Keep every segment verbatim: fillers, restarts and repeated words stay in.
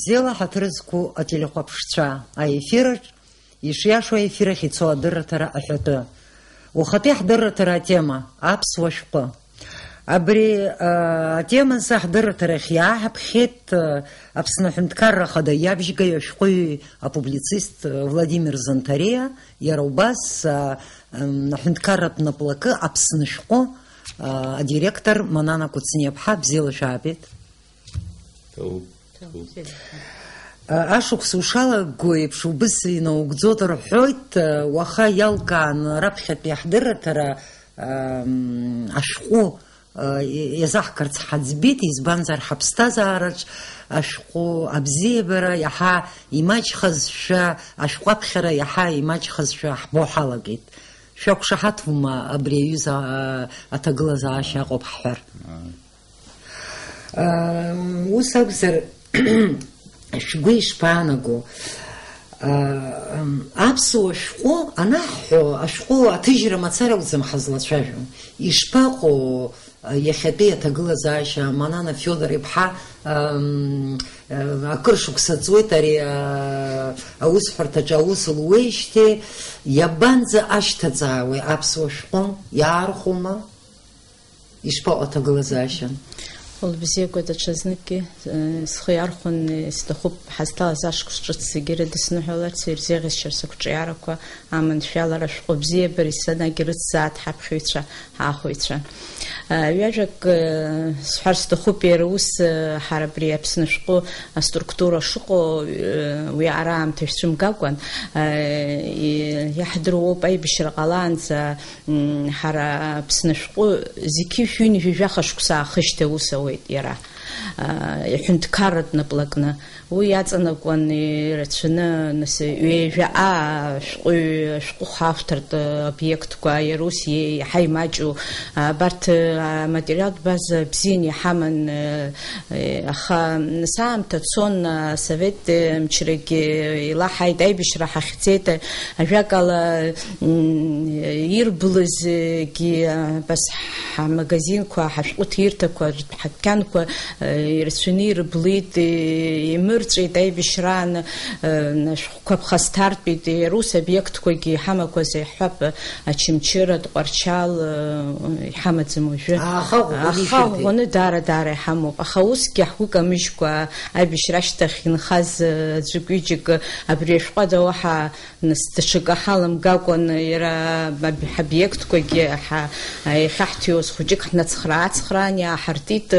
Бзиала ҳаҭыр зқәу ателехәаԥшцәа, аефираҿ, ишиашоу аефир ахь ицо адырраҭара аҳәатәы. Ухатәи ҳдырраҭара атема, аԥсуа шәҟәы. Абри, а, атемазы ҳдырраҭара ахь иааҳаԥхьеит, а, Аԥсны Аҳәынҭқарра Ахада иабжьгаҩ ашәҟәыҩҩы апублицист, а, Владимир Занҭариа, иара убас, а, м, аҳәынҭқарратә наплакы Аԥсны шәҟәы, а, адиректор Манана Кәыҵниаԥҳа, бзиала шәаабеит. Ҭоуп, ҭоуп. Ашықәс ушалаго еиԥш убыс инаугӡоит рҳәоит, уаха иалкааны раԥхьатәи ҳдырраҭара, ам, ашәҟәы, а, иазаҳкырц ҳаӡбеит, избанзар ҳаԥсҭазаараҿ ашәҟәы абзиабара иаҳа имаҷхазшәа, ашәҟәы аԥхьара иаҳа имаҷхазшәа ҳбо ҳалагеит. Шәақәшаҳаҭума абри аҩыза, а, аҭагылазаашьа аҟоуп ҳҳәар? Ааи. Ус акәзар, шәгәы ишԥаанаго? Аԥсуа шәҟәы анаҳҳәо, ашәҟәы аҭыжьра мацара акәӡам ҳазлацәажәо. Ишԥаҟоу иахьатәи аҭагылазаашьа? Манана Фиодор-иԥҳа, акыр шықәса ҵуеит ари аусҳәарҭаҿы аус луеижьҭеи, иабанӡа ашьҭаҵаауеи аԥсуа шәҟәы? Иаархәома? Ишԥаҟоу аҭагылазаашьа? Лбзиақәа даҽазныкгьы, э, схы иархәон, э, сҭахуп ҳазҭалаз ашықәс ҿыц зегьы ирыдысныҳәаларц, ирзеиӷьасшьар сықәҿиарақәа, аманшәалара, ашәҟәы бзиабара, исанагь рыцзааит ҳаԥхьаҩцәа, ҳаахәаҩцәа. Э, ҩажәак, э, сҳәар сҭахуп, иара ус, э, ҳара абри Аԥсны ашәҟәы аструктура шыҟоу, э, уи араамҭа шәцәымгакәан, э, и-, иаҳдыруа ауп аибашьра ҟалаанӡа, М, ҳара Аԥсны ашәҟәы зқьи жәшәи ҩынҩажәи жәаха шықәса аахижьҭеи аус ауеит иара, а, иҳәынҭқарратә наплакны. Уи иаҵанакуан ирацәаны, нас, ҩажәа аа шәҟәыҩҩы, ашәҟәы хавтортә обиектқәа, иара ус иеи-, иаҳа имаҷу, а, абарҭ, а, аматериалтә база бзианы иҳаман, э, Аха нас аамҭа цон, асовет мчрагьы илаҳаит, аибашьра ҳахьӡеит, ажәакала, м, ирблызгьы, абас ҳамагазинқәа, ҳашәҟәы ҭирҭақәа, ҳадәқьанқәа, э, ирацәаны ирблит, э, имырҵәеит аибашьраан, э, ашәҟәқәа ԥхасҭартәит, иара ус обиектқәагьы иҳамақәаз иаҳҳәап, Очамчыра, Тҟәарчал, э, иҳамаӡам уажәы. Аха ӷәӷәаны Аха ишәырҭеит. ӷәӷәаны даара-даара иҳамоуп. Аха усгьы ҳгәы камыжькәа, аибашьра ашьҭахь инхаз, э, аӡәык-ҩыџьак, э, абри ашәҟәы ада уаҳа, нас, даҽакы ҳаламгакәан, иара аб-, ҳобиектқәагьы ҳа-, иахьаҳҭиуаз хәыҷык ҳнацхраа-ацхраан иааҳартит,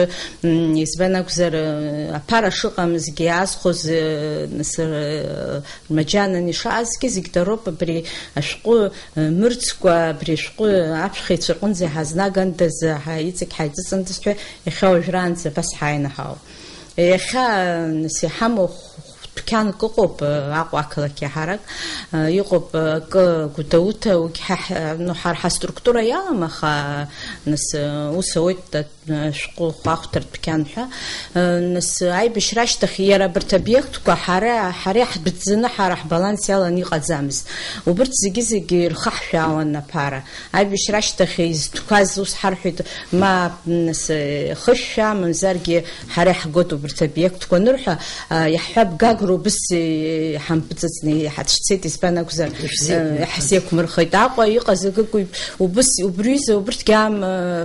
м, избан акәзар, э, аԥара шыҟамызгьы иаазхәоз, э, нас, э, Маџьанан ишаазгьы зегь дароуп, абри ашәҟәы, э, мырӡкәа, абри ашәҟәы аԥхьаҩцәа рҟынӡа иҳазнагандаз, ҳа иҵегь ҳаиҵыҵындаз ҳәа, иахьа уажәраанӡа абас ҳааины ҳаауп. Иахьа, нас, иҳамоу хә-, хә-, дәқьанк ыҟоуп, э, Аҟәа ақалақь иаҳарак, э, иҟоуп, э, акы Гәдоуҭа, уигь ҳа, ҳ-, ну, ҳара ҳаструктура иалам, аха, нас, э, ус ауеит, Шәҟәы хәаахәҭартә дәқьан ҳәа, э, нас, аибашьра ашьҭахь иара абарҭ обиектқәа ҳара, ҳара иаҳдәӡаны ҳара ҳбаланс иаланы иҟаӡамызт. Убырҭ зегьы-зегьы ирхаҳшәаауан аԥара. Аибашьра ашьҭахь изтәқәаз ус ҳарҳәеит, ма, нас, э, хышәшәа, мамзаргьы ҳара иаҳгоит убарҭ обиектқәа анырҳәа, а, иаҳҳәап, Гагра убыс, э, ҳампыҵыҵны иҳацәцеит, избан акәзар, Ишәзеиқәмырхеит. э, иаҳзеиқәмырхеит. Аҟәа иҟаз акык Убыс, убриазы убырҭгьы аам,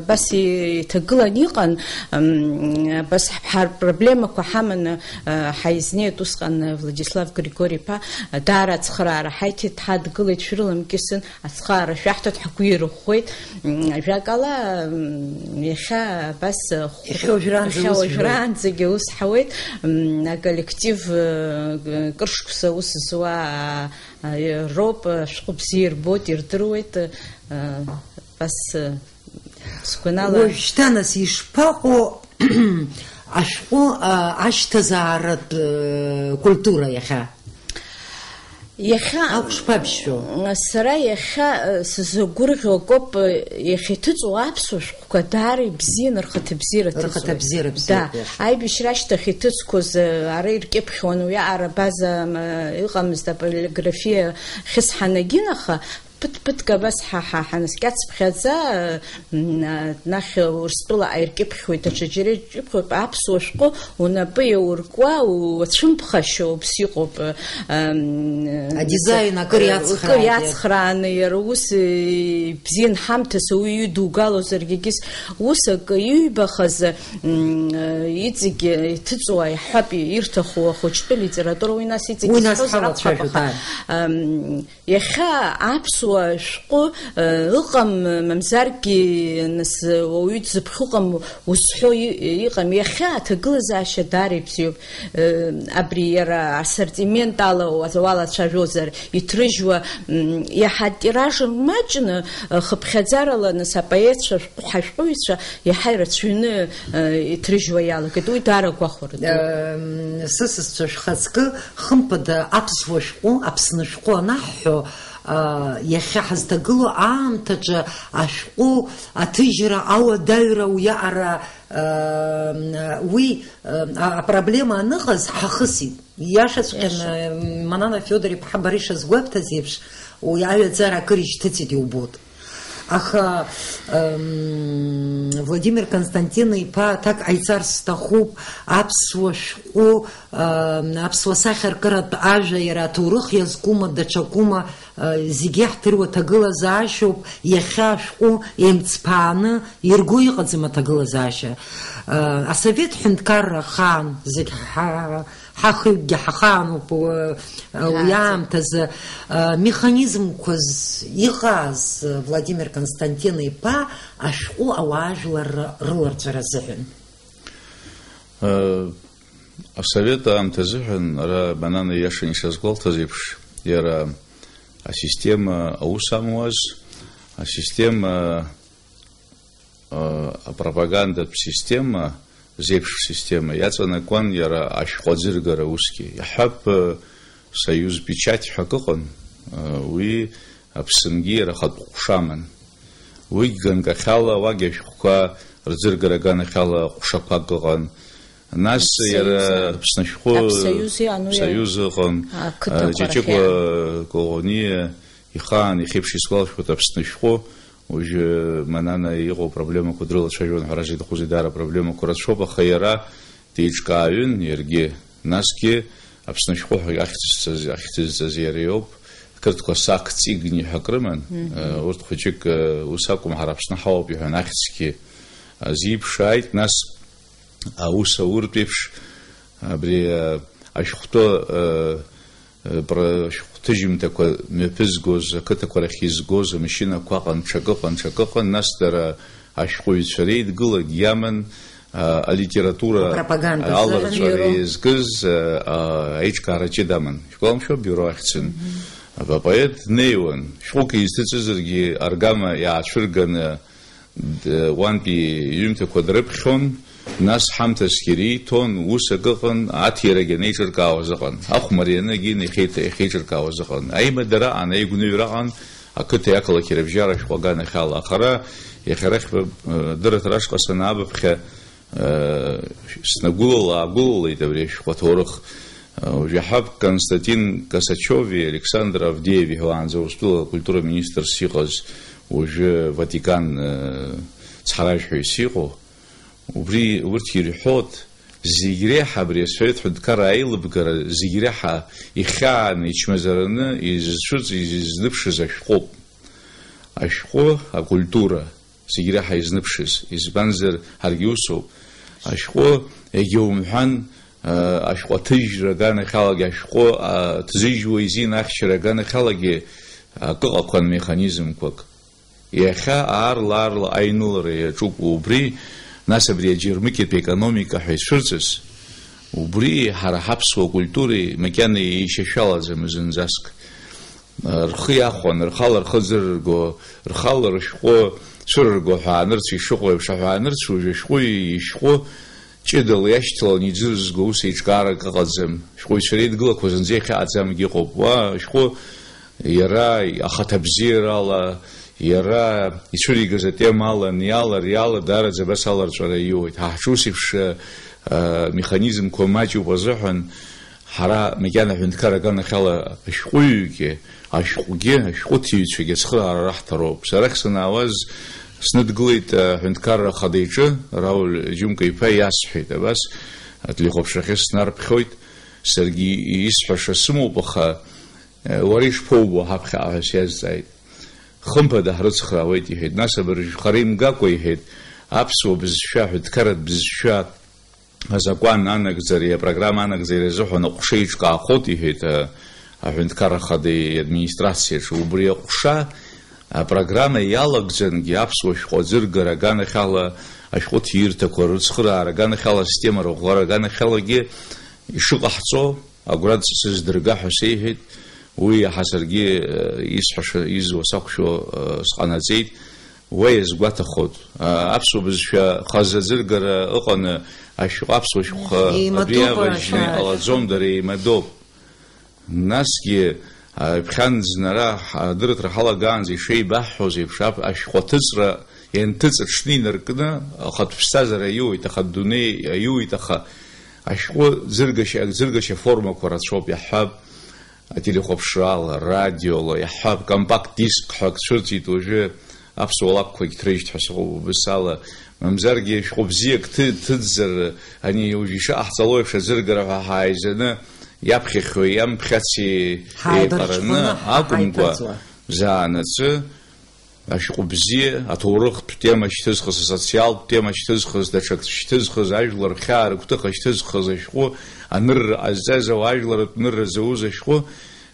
абас иҭагылан иҟан, м, абас ҳар-, проблемақәа ҳаманы, а, ҳаизнеит усҟан Владислав Григори-иԥа, даара ацхыраара ҳаиҭеит, ҳадгылеит, шәрыламкьысын, ацхыраара шәаҳҭоит, ҳгәы ирӷәӷәеит. М, ажәакала, м, иахьа абас, хә-, Иахьа уажәраанӡа иахьа ус жәбоит. уажәраанӡагьы ус ҳауеит, м, аколлектив, э, кыр шықәса ус зуа, а, а, роуп, ашәҟәы бзиа ирбоит, ирдыруеит, а, Бас, э, сгәанала. Уажәшьҭа, нас, ишԥаҟоу ашәҟәы, а, ашьҭазааратә, э, культура иахьа? Иахьа, Ахә шԥабжьшәо? Сара иахьа, э, сзыгәырӷьо акоуп, э, иахьа иҭыҵуа аԥсуа шәҟәқәа даара ибзианы рхаҭабзиара ҭыҵуеит. Рхаҭабзиара бзиоуп, Да, иаша. Аибашьра ашьҭахь иҭыҵқәоз, э, ара иркьыԥхьуан, уи аҟара абаза, м, ыҟамызт, аполиграфиа хьысҳанагьы, аха Ԥыҭ-ԥыҭк абас ҳа, ҳа, ҳанаскьацыԥхьаӡа, м, а, нахь Урыстәыла аиркьыԥхьуеит, даҽаџьара иркьыԥхьуеит, аԥсуа шәҟәы унапы иауркуа, уацәымԥхашьо, убс иҟоуп, м, Адизаин акыр э, иацхрааны. Акыр иацхрааны, иара ус, э, бзиан ҳамҭас ауаҩы идугалозаргьы егьыс ус акы иҩбахаз, м, э, иҵегь иҭыҵуа, иаҳҳәап, ирҭаху ахәыҷтәы литература, уи нас иҵегь Уи нас изҳәозар акәхап, ҳалацәажәоит, аха, ааи. м, Иахьа аԥсуа шәҟәы, э, ыҟам, мамзаргьы, нас, уаҩы дзыԥхьо ыҟам узҳәо и-, иҟам. Иахьа аҭагылазаашьа даара ибзиоуп. Э, абри иара ассортимент ала уа-, уалацәажәозар, иҭрыжьуа, м, иаҳа атираж маҷны, э, хыԥхьаӡарала, нас, апоетцәа, шәҟәы-, ҳашәҟәыҩҩцәа иаҳа ирацәаҩны, э, иҭрыжьуа иалагеит. Уи даара гәахәара ду. Э, м, сысасцәа шәхаҵкы, хымԥада, аԥсуа шәҟәы, Аԥсны шәҟәы анаҳҳәо, аа, иахьа ҳазҭагылоу аамҭаҿы ашәҟәы аҭыжьра, ауадаҩра уиаҟара, аа, уи, аа, апроблема аныҟаз ҳахысит. Иашаҵәҟьаны, Иаша. Манана Федор-иԥҳа бара ишазгәабҭаз еиԥш, уи аҩаӡара акыр ишьҭыҵит иубоит. Аха, м, Владимир Константин-иԥа, аҭак ҟаиҵарц сҭахуп, аԥсуа шәҟәы, м, аԥсуа сахьаркыратә ажәа иара аҭоурых иазкума, даҽакума, Зегьы иаҳдыруа аҭагылазаашьоуп, иахьа ашәҟәы еимҵԥааны ирго иҟаӡам аҭагылазаашьа. Асовет ҳәынҭқарра ахаан, зегь ҳа-, ҳахҩыкгьы ҳахаануп, уи Ааӡаҩ. аамҭазы, механизмқәа з-, иҟаз Владимир Константин-иԥа ашәҟәы ауаажәлар рыларҵәара азыҳәан. Асовет аамҭа азыҳәан, ара Манана ииашаны ишазгәалҭаз еиԥш, иара асистема аус амуаз, асистема, а, апропагандатә система, зеиԥш система иаҵанакуан иара ашәҟәы аӡыргара усгьы. Иаҳҳәап, Союз печать ҳәа акы ыҟан, а, уи Аԥсынгьы иара ахатә ҟәша аман. Уигь ганкахьала уагь ашәҟәқәа рӡыргара аганахьала ҟәшақәак ыҟан. Нас Аԥсоюз иара ыҟан. Аԥсны ашәҟәы Аԥсоюз иҟан, уи Союз ыҟан. Ақыҭақәа Ҷыҷыкәа рахьа. Коӷониа ихаан иахьеиԥш исгәалашәоит Аԥсны ашәҟәы. Уажәы Манана иҟоу проблемақәа дрылацәажәон ҳәа, разы дыҟоузеи, даара проблемақәа рацәоуп, аха иара деиҿкааҩын иаргьы, насгьы Аԥсны ашәҟәы ҳәа ахьӡызҵаз, ахьӡызҵаз иара иоуп. Ақырҭқәа сак ҵигни ҳәа акрыман, Мгм. э, урҭ хәыҷык, э, ус акәым, ҳара Аԥсны ҳауп иҳәан ахьӡгьы азиԥшааит, нас аус ауртә еиԥш, абри, э, ашәҟәтәы, э, э, пра-, шәҟәҭыжьымҭақәа мҩаԥызгоз, ақыҭақәа рахь изгоз амашьынақәа ыҟан, ҽакы ыҟан, ҽакы ыҟан, нас дара ашәҟәыҩҩцәа реидгылагь иаман, а, алитература Апропаганда аларҵәара азыҳәан. Иазкыз, а, а, аиҿкаара ҷыда аман. Шәгәаламшәо, абиуро ахьцын. Мгм. Апоет днеиуан, шәҟәык изҭыҵызаргьы аргама иаацәырганы, д-, уантәи иҩымҭақәа дрыԥхьон, нас ҳамҭасгьы риҭон, ус акы ыҟан, аҭирагьы анеиҿыркаауаз ыҟан, ахә марианы егьин иахеит-, иахеиҿыркаауаз ыҟан, аимадара аҟан, аигәныҩра аҟан, ақыҭеи ақалақьи рыбжьара ашәҟәы аганахьала. Аха ара иахьарахь ба-, э, дырраҭара ашҟа санаабаԥхьа, э, снагәылала-аагәылалеит абри ашәҟәы аҭоурых. Э, уажә иаҳҳәап, Константин Косачеви Александр Авдееви ҳәа уаанӡа Урыстәыла акультура министрс иҟаз, уажәы Ватикан, э, цҳаражәҳәаҩыс иҟоу, убри урҭ ирҳәоит, зегь реиҳа абри асовет ҳәынҭқарра аилыбгара зегь реиҳа ихьааны, ичмазараны изцәыӡыз, изныԥшыз ашәҟәоуп. Ашәҟәы, акультура, зегь реиҳа изныԥшыз, избанзар, ҳаргьы усоуп. Ашәҟәы, егьа умҳәан, а, ашәҟәы аҭыжьра аганахьалагьы, ашәҟәы, а, ҭзыжьуа изин ахьчара аганахьалагьы акы ыҟақәан механизмқәак. Иахьа аарла-аарла аинылара иаҿуп убри, нас абри аџьармыкьатә економика ҳәа ицәырҵыз, убри ҳара ҳаԥсуа культуреи макьана еишьашәалаӡам зынӡаск. Рхы иахәан, рхала рхы ӡырырго, рхала рышәҟәы цәырырго аҳәаанырцә ишыҟоу еиԥш, аҳәаанырцә уажәы ашәҟәыҩҩы ишәҟәы ҷыдала иашьҭаланы иӡырызго ус еиҿкаарак ыҟаӡам. Шәҟәыҩҩцәа реидгылақәа зынӡа иахьаҟаӡамгьы ыҟоуп. Уа ашәҟәы иара ахаҭабзиарала, иара ицәыригаз атемала аниалар, иала даараӡа абас аларҵәара иоуеит. Ҳа ҳҿы ус еиԥш, а, механизмқәа маҷуп азыҳәан, Ҳара макьана аҳәынҭқарра аганахьала ашәҟәыҩҩгьы, ашәҟәгьы, ашәҟәыҭыҩцәагьы ацхыраара раҳҭароуп. Сара ахь санаауаз, сныдгылеит аҳәынҭқарра ахада иҿы, Рауль Џьымка-иԥа иасҳәеит, абас, ателехәаԥшрахьы снарԥхьоит, саргьы исҳәаша сымоуп, аха, уара ишԥоубо ҳаԥхьаҟа ҳәа сиазҵааит. Хымԥада ҳрыцхраауеит, иҳәеит. Нас абыржә хара имгакәа, иҳәеит, аԥсуа бызшәа, аҳәынҭқарратә бызшәа азакәан анагӡареи апрограмма анагӡареи азыҳәан аҟәша еиҿкаахоит, иҳәеит, а, аҳәынҭқарра ахадеи администрациаҿы. Убри аҟәша апрограмма иалагӡангьы аԥсуа шәҟәы аӡыргара аганахьала, ашәҟәыҭирҭақәа рыцхыраара аганахьала, асистема рыӷәӷәара аганахьалагьы ишыҟаҳҵо агәра сыздырга ҳәа сеиҳәеит. Уи иаҳа саргьы, э, исҳәаша, изуа сақәшәо, э, сҟанаҵеит. Уа иазгәаҭахоит. А, аԥсуа бызшәа хазы аӡыргара ыҟаны, ашәҟәы, аԥсуа шәҟәқәа абри Еимадоуп, иаважьны ашәа-, иҟалаӡом, дара еимадоуп. Насгьы, а, ԥхьанӡа ара ҳ-, адырраҭара ҳалагаанӡа ишеибаҳҳәоз еиԥш, ап-, ашәҟәы аҭыҵра ианҭыҵ аҽны инаркны, ахатә ԥсҭазаара аиуеит, ахатә дунеи аиуеит, аха ашәҟәы ӡыргашьа, ӡыргашьа формақәа рацәоуп, иаҳҳәап, ателехәаԥшрала, радиола, иаҳҳәап, компакт диск ҳәа ак цәырҵит уажәы, аԥсуа лакәқәагь ҭрыжьт ҳәа сыҟоуп убыс ала, мамзаргьы шәҟәы бзиак ҭы-, ҭыҵзар, ани уажә ишыҟаҳҵало еиԥш аӡыргара ҳәа ҳааизаны, иаԥхьахьоу иамԥхьаци еиҟараны ҳааибарҽхәаны акәымкәа, ҳаиҭаҵуа, заанаҵы, ашәҟәы бзиа, аҭоурыхтә тема шьҭызхыз, асоциалтә тема шьҭызхыз, даҽак шьҭызхыз, ажәлар рхьаа рыгәҭыха шьҭызхыз ашәҟәы, анырра ҟазҵаз ауаа, ажәларатә нырра зауз ашәҟәы,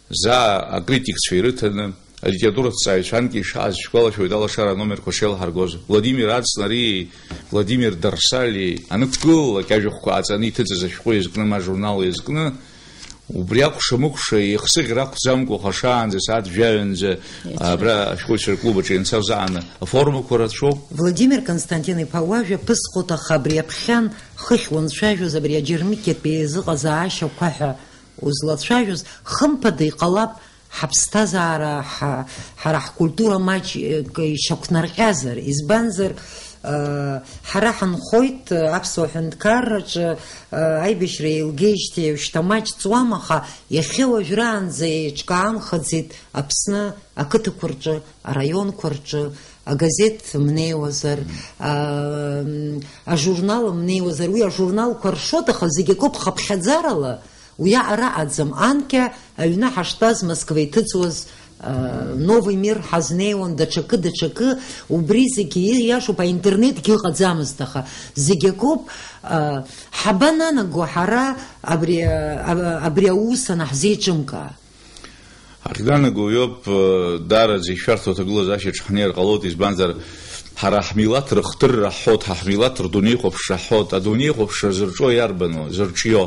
заа акритикцәа ирыҭаны, алитератураҭҵааҩцәа анкьа ишааз шәгәалашәоит алашара аномерқәа шеилаҳаргоз. Владимир Ацнариеи Владимир Дарсалиеи анықәгылалак ажәахәқәа ааҵаны иҭыҵыз ашәҟәы иазкны, ма ажурнал иазкны, убри акәша-мыкәша, ихсыӷьра ақәӡамкәа, хашаанӡа, сааҭ жәаҩанӡа, абра ашәҟәыҩҩцәа рклуб аҿы ианцаз ааны аформақәа рацәоуп. Владимир Константин-иԥа, уажәа ԥысҟоҭ, аха абри аԥхьан хыхь уанцәажәоз, абри аџьармыкьатәи еизыҟазаашьақәа ҳәа узлацәажәоз, хымԥада иҟалап, ҳаԥсҭазаара, ҳа-, ҳара ҳкультура маҷк ишьақәнарҟьазар, избанзар, э, ҳара ҳанхоит, э, аԥсуа ҳәынҭқарраҿы, э, аибашьра еилгеижьҭеи уажәшьҭа маҷ ҵуам, аха иахьа уажәраанӡа еиҿкаанхаӡеит Аԥсны ақыҭақәа рҿы, араионқәа рҿы, агазеҭ мнеиуазар, а, м, ажурнал мнеиуазар, уи ажурналқәа ршоит, аха зегь акоуп хыԥхьаӡарала, уи аҟара аӡам. Анкьа аҩны ҳаштәаз Москва иҭыҵуаз, а, Новый мир ҳазнеиуан, даҽакы, даҽакы, убри зегьы ииашоуп, аинтернетгьы ыҟаӡамызт, аха зегь акоуп, а, ҳабананаго ҳара абри, а, а, абри аус анаҳзеиҿымкаа? Ҳахьнанаго иоуп, э, даараӡа ишәарҭоу аҭагылазаашьаҿ ҳнеир ҟалоит, избанзар, ҳара ҳмилаҭ рыхдырра ҳҳәоит, ҳа ҳмилаҭ рдунеихәаԥшра ҳҳәоит, адунеихәаԥшра зырҿио иарбану, зырҿио?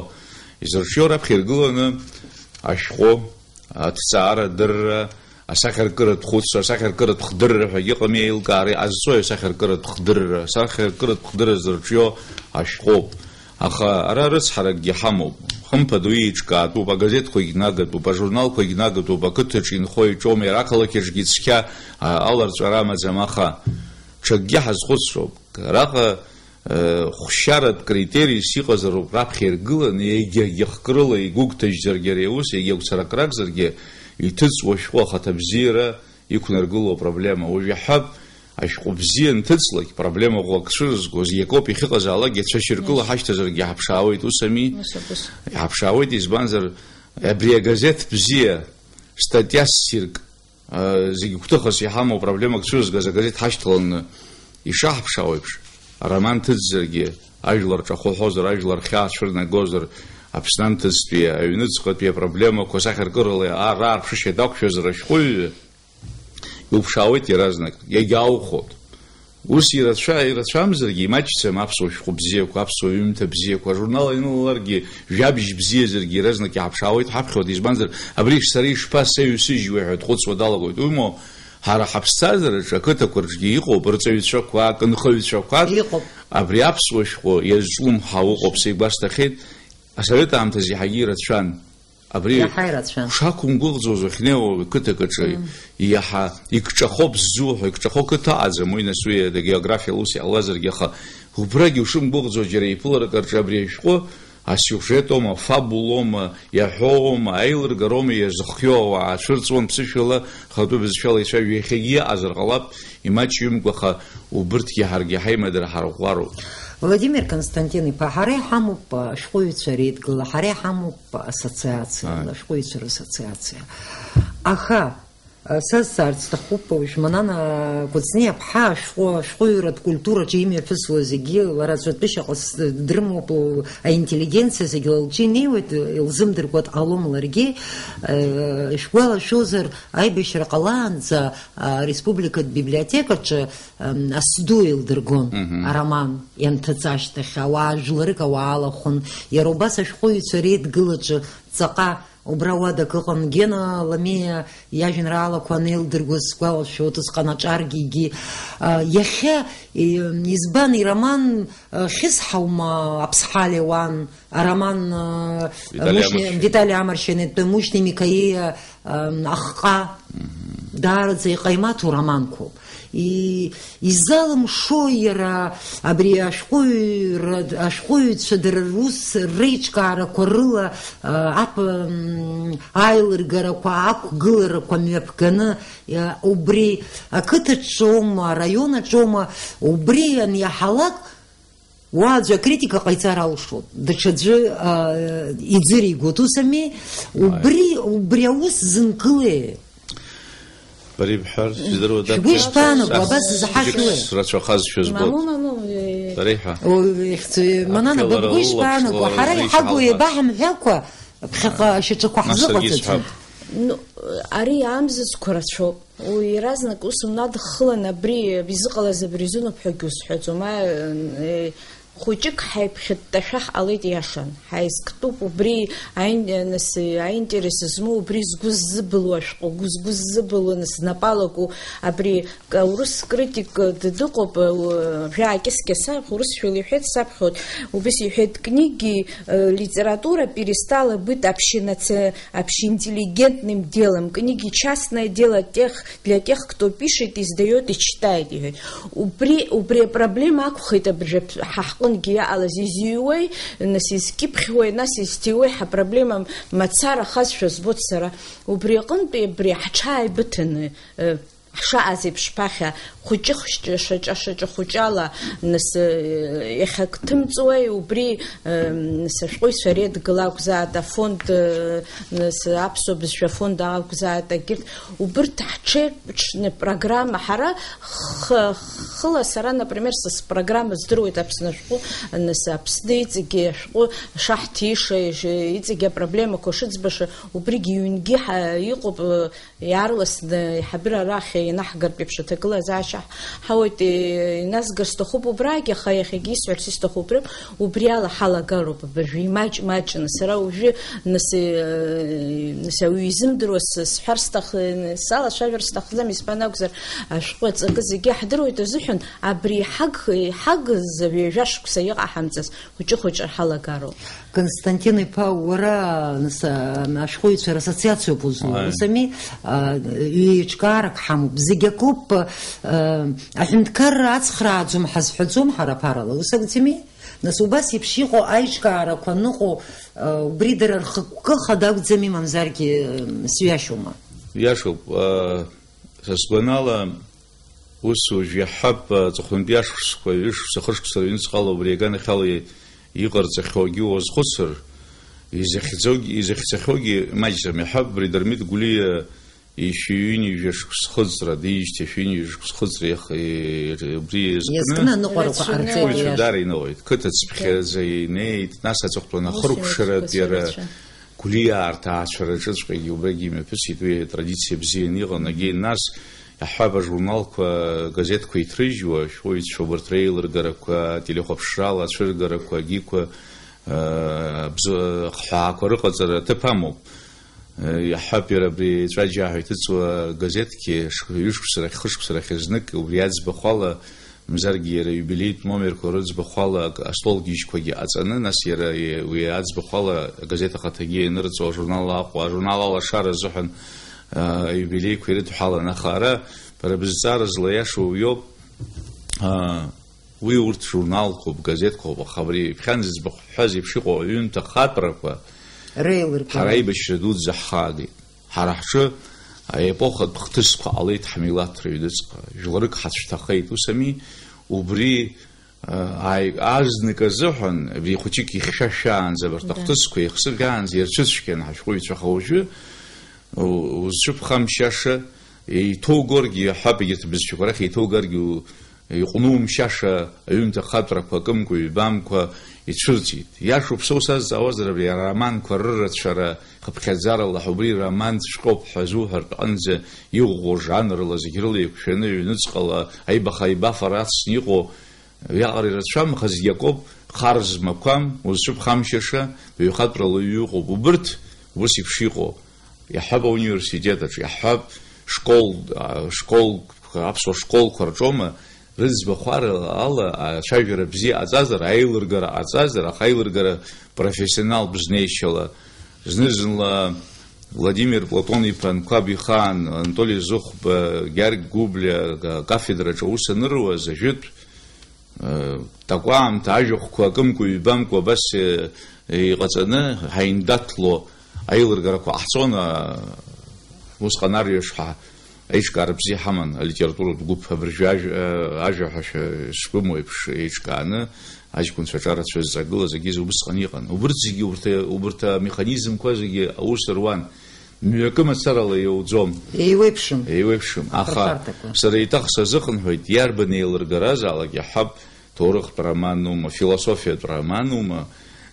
Изырҿио раԥхьа иргыланы ашәҟәы, аҭҵаарадырра, асахьаркыратә хәыцра, асахьаркыратә хдырра ҳәагьы ыҟами, аилкаара иҟазҵои асахьаркыратә хдырра, асахьаркыратә хдырра зырҿио ашәҟәоуп. Аха ара рыцҳаракгьы ҳамоуп. Хымԥада уи еиҿкаатәуп, агазеҭқәагь нагатәуп, ажурналқәагь нагатәуп, ақыҭаҿы инхо иҿоуми, ара ақалақь аҿгьы цқьа, а, аларҵәара амаӡам, аха ҽакгьы ҳазхәыцроуп. Араҟа, э, хәшьаратә критериас иҟазароуп раԥхьа иргыланы, егьа-егьа хкрыла игәыгәҭажьзаргьы ари аус, егьа гәцарак ракәзаргьы, иҭыҵуа шәҟәы ахаҭабзиара иқәнаргыло апроблема. Уажә иаҳҳәап, ашәҟәы бзиа анҭыҵлак, проблема ӷәӷәак цәырызгоз, иакоуп иахьыҟазаалакгьы, цәашьыркыла ҳашьҭазаргьы ҳаԥшаауеит, ус ами? Ус ауп, ус. Иҳаԥшаауеит, избанзар, абри агазеҭ бзиа, статиа ссирк, а, зегь гәҭыхас иҳамоу проблемак цәырызгаз агазеҭ ҳашьҭаланы ишаҳԥшаау еиԥш, ароман ҭыҵзаргьы, ажәлар ҿахәы ҳәозар, ажәлар хьаа цәырнагозар, Аԥсны анҭыҵтәи, аҩныҵҟатәи апроблемақәа сахьаркырала ар-, раарԥшышьа дақәшәазар ашәҟәыҩҩы, иуԥшаауеит иаразнак, иагьааухәоит. Ус ирацәа-, ирацәамзаргьы имаҷӡам аԥсуа шәҟәы бзиақәа, аԥсуа ҩымҭа бзиақәа, ажурнал ианылаларгьы, жәабжь бзиазаргьы иаразнак иҳаԥшаауеит, ҳаԥхьоит, избанзар, абри сара ишԥасеиҩсыжьуеи ҳәа дхәыцуа далагоит. Уимоу, ҳара ҳаԥсҭазаараҿы ақыҭақәа рҿгьы иҟоуп рҵаҩцәақәак, нхаҩцәақәак. Иҟоуп. Абри аԥсуа шәҟәы иазҿлымҳау ыҟоуп, сеигәасҭахьеит, асовет аамҭазы иаҳагьы ирацәан. Абри иаҳа ирацәан. Шақәымгәыӷӡоз уахьнеиуа қыҭак аҿы, мм, иаҳа икҿахо бзу ҳәа, икҿахо қыҭа аӡам, уи нас уи агеографиала ус иҟалазаргьы, аха убрагьы ушымгәыӷӡоз џьара иԥыларак рҿы абри ашәҟәы Асиужетоума, фабулоума, иаҳәоума, аилыргароума иазыхиоу ауаа цәырҵуан ԥсышәала, хатәы бызшәала ицәажәо иахьагьы иаҟазар ҟалап, имаҷҩымкәа, аха убырҭгьы ҳаргьы ҳаимадара ҳарӷәӷәароуп. Владимир Константин-иԥа, ҳара иҳамоуп ашәҟәыҩҩцәа реидгыла, ҳара иҳамоуп ассоциациа, Ааи. Ашәҟәыҩҩцәа рассоциациа. Аха, а, сазҵаарц сҭахуп, уажә Манана Кәыҵниаԥҳа ашәҟәы, ашәҟәыҩҩратә культураҿы имҩаԥысуа зегьы лара аӡәы атәышьаҟа с-, дрымоуп, л-, аинтеллигенциа зегьы лҿы инеиуеит, илзымдыркәа дҟалом ларгьы. Э, шәгәалашәозар, аибашьра ҟалаанӡа, а, ареспубликатә библиотекаҿы, ам, Асду еилдыргон, Мгм. Ароман ианҭыҵ ашьҭахь, ауаа жәларык ауаа алахәын. Иара убас ашәҟәыҩҩцәа реидгылаҿы ҵаҟа убра уадак ыҟан, Гена Ламиа иажәеинраалақәа анеилдыргоз сгәалашәоит, усҟан аҿаргьы егьи. А, иахьа, и-, избан ироман, а, хьысҳаума Аԥсҳа Леуан, ароман, а, Витали Мушни-, Амаршьани. Витали Амаршьани, Мушни Микаиа, а, ахҟа, Мгм. Даараӡа иҟаимаҭу романқәоуп. И-, изалымшо иара абри ашәҟәыҩҩра, ашәҟәыҩҩцәа дара рус реиҿкаарақәа рыла, а, ап-, м, аилыргарақәа, ақәгыларақәа мҩаԥганы, а, убри ақыҭаҿоума, араион аҿоума, убри аниаҳалак, уа аӡәы акритика ҟаиҵар алшоит, даҽаӡәы, а, иӡыригоит, ус ами? Убри, убри аус зынкылеи? Бара ибҳәар, шәдыруада, шәгәы ишԥаанаго, абас зҳашьуеи? Хәыҷык рацәахазшәа збоит. Мамоу, мамоу, э. Бара иҳәа. О, ихьӡ-, Манана, аԥхьалара быгәгәы лылаԥш ишԥаанаго? Ла Ҳара иҳагу еибаҳамҳәакәа, ԥхьаҟа ашьаҿақәа ҳзыҟаҵаӡом. Нас саргьы исҳәап. Ну, ари амзызқәа рацәоуп. Уи иаразнак ус унадххылан, абри изыҟалаз абри азыноуп ҳәагьы узҳәаӡом. А, э, хәыҷык ҳаиԥхьытташәа ҳҟалеит, иашан. Ҳаизктәуп убри аин-, нас, аинтерес змоу, убри згәы ззыбылуа ашәҟәы, гәы-, згәы ззыбылуа, нас, знапы алаку, абри к-, аурыс критик д-, дыҟоуп, э, жәа-кьысқьа саб-, урысшәала иҳәеит, саԥхьоит, убас иҳәеит, книги, э, литература перестала быть общенациональной общеинтеллигентным делом. Книги частное дело тех, для тех, кто пишет, издаёт и читает, иҳәеит. Убри, убри апроблема акәхеит абыржәы ҳа ҳҟынгьы иаҟалаз, изыҩуеи, нас, изкьыԥхьуеи, нас, изҭиуеи, ҳапроблема мацара ахазшәа збоит сара. Убри аҟынтәи абри ҳҽааибыҭаны, э, ҳшаҟаз еиԥш ԥахьа хәыҷы-хәыҷы, шаҿа-шаҿа хәыҷала, нас, э, иахьак ҭымҵуеи, убри, э, нас, ашәҟәыҩҩцәа реидгыла акәзааит, афонд, э, нас, аԥсуа бызшәа афонд акәзааит, егьырҭ, убырҭ ҳҽеиԥшны программа, ҳара х-, хыла сара, например, са спрограмма здыруеит Аԥсны ашәҟәы, нас, Аԥсны иҵегьы ашәҟәы шаҳҭиша, иш-, иҵегьы апроблемақәа шыӡбаша, убригьы ҩнгьы ҳа-, иҟоуп, э, Иаарласны иҳабыра арахь ианаҳгартә еиԥш аҭагылазаашьа ҳауеит, иназгар сҭахуп убрагь, аха иахьагьы исҳәарц исҭаху убриоуп, убри ала ҳалагароуп абыржәы, имаҷ-маҷны. Сара уажәы, нас, э, нас ауаҩы изымдыруа с-, сҳәар сҭахы-, салацәажәар сҭахӡам, избан акәзар, ашәҟәы аҵакы зегьы иаҳдыруеит азыҳәан, абри иҳаг-, иҳагыз ҩажәа шықәса иҟаҳамҵаз хәыҷы-хәыҷы ҳалагароуп. Константин-иԥа, уара, нас, а, ашәҟәыҩҩцәа рассоциациоуп узну, Ааи. Ус ами, а, ҩеиҿкаарак ҳамоуп. Зегь акоуп, а, аҳәынҭқарра ацхрааӡом ҳазҳәаӡом ҳара ԥарала, ус акәӡами? Нас убас еиԥш иҟоу аиҿкаарақәа аныҟоу, а, убри дара рхықәкы хада акәӡами, мамзаргьы, м, сҩашьома? Иашоуп, а, са сгәанала, Ус уажә иаҳҳәап, аҵыхәантәи ашықәсқәа, ҩышықәса, хышықәса рыҩныҵҟала убри аганахьала иҟарҵахьоугьы уазхәыцыр, изахьӡогь-, изахьӡахьоугьы маҷӡам. Иаҳҳәап, абри Дырмит Гәлиа ишәи ҩынҩажәа шықәса хыҵра, диижьҭеи шәи ҩынҩажәа шықәса хыҵра иах-, и-, убри иазкны Иазкны аныҟәарақәа Рацәаны. Ҟарҵеит, Ашәҟәыҩҩцәа иашан. Даара инауеит. Қыҭа цыԥхьаӡа инеит, нас аҵыхәтәаны Ус ахыркәшаратә иазкны иара рацәа. Гәлиа арҭаацәа рҿыҵәҟьагьы убрагьы имҩаԥысит, уи атрадициа бзианы иҟан, егьи нас, иаҳҳәап, ажурналқәа, газеҭқәа иҭрыжьуа, ашәҟәыҩҩцәа убарҭ реилыргарақәа, ателехәаԥшрала ацәыргарақәа, агьиқәа, аа, абзо-, ахҳәаақәа рыҟаҵара аҭыԥ амоуп. Иаҳҳәап, иара абри Ҵәаџьаа ҳәа иҭыҵуа газеҭгьы шк-, ҩышықәса рахь, хышықәса рахь знык убри аӡбахә ала, мамзаргьы иара иубилеитә номерқәа рыӡбахә ала ак-, астолгьежьқәагьы ҟаҵаны, нас иара и-, уи аӡбахә ала агазеҭ ахаҭагьы ианырҵо, ажурнал Аҟәа, ажурнал Алашара азыҳәан, а, аиубилеиқәа ирыдҳәалан. Аха ара бара бызҵаара злаиашоу иоуп, а, Уи урҭ журналқәоуп, газеҭқәоуп, аха абри ԥхьан зыӡбахә ҳҳәаз еиԥш иҟоу аҩымҭа хатәрақәа Реилыргара. Ҳара аибашьра дуӡӡа ҳхаагеит. Ҳара ҳҿы аепохатә хҭысқәа ҟалеит ҳмилаҭ рыҩныҵҟа. Жәларык ҳацәҭахеит, ус ами? Убри, а, ааи-, азнык азыҳәан, абри хәыҷык ихьшәашәаанӡа абарҭ Да. Ахҭысқәа еихсыӷьаанӡа ирцәыцәгьан ҳашәҟәыҩҩцәа, аха уажәы, у-, узцәыԥхамшьаша, еиҭоугоргьы, иаҳҳәап, егьырҭ абызшәақәа рахь еиҭоугаргьы у-, иҟәнумшьаша аҩымҭа хатәрақәа акымкәа-ҩбамкәа ицәырҵит. Иашоуп, са усазҵаауазар, абри ароманқәа рырацәара хыԥхьаӡарала ҳәа, убри романҵәҟьоуп ҳәа зуҳәартә аҟынӡа иӷәӷәоу жанрла зегь рыла еиқәшәаны, ҩныҵҟала аибаха-аибафара ацны иҟоу уиаҟара ирацәам, аха зегь акоуп, хар змақәам, узцәыԥхамшьаша, ҩхатәрала ҩы ыҟоуп. Убырҭ ус еиԥш иҟоу, иаҳҳәап, ауниверситет аҿы, иаҳҳәап, школ, а, школ, аԥсуа школқәа рҿоума, рыӡбахә ала ацәажәара бзиа ҟаҵазар, аилыргара ҟаҵазар, аха аилыргара профессионалтә знеишьала, зны-зынла Владимир Платон-иԥа Анқәаб ихаан, Анатоли Зыхәба, Гьаргь Гәыблиа кафедраҿы аус аныруаз, ажәытә, э, такәаамҭа ажәахәқәа акымкәа-ҩбамкәа абас, э, иҟаҵаны ҳаиндаҭло аилыргарақәа ҟаҳҵон, а, усҟан арҩаш ҳа-, аиҿкаара бзиа ҳаман, алитературатә гәыԥ абыржәы ажә-, э, ажәаҳәашьа шбымоу еиԥш еиҿкааны, аҷкәынцәа аҿарацәа зҵагылаз агьыза убысҟан иҟан. Убырҭ зегьы, убырҭ, убырҭ амеханизмқәа зегьы аус руан. Мҩакы мацарала иауӡом. Еиуеиԥшым. Еиуеиԥшым. Аха Ахырхарҭақәа. Сара еиҭах сазыхынҳәуеит, иарбан еилыргаразаалак, иаҳҳәап, ҭоурыхтә романума, философиатә романума,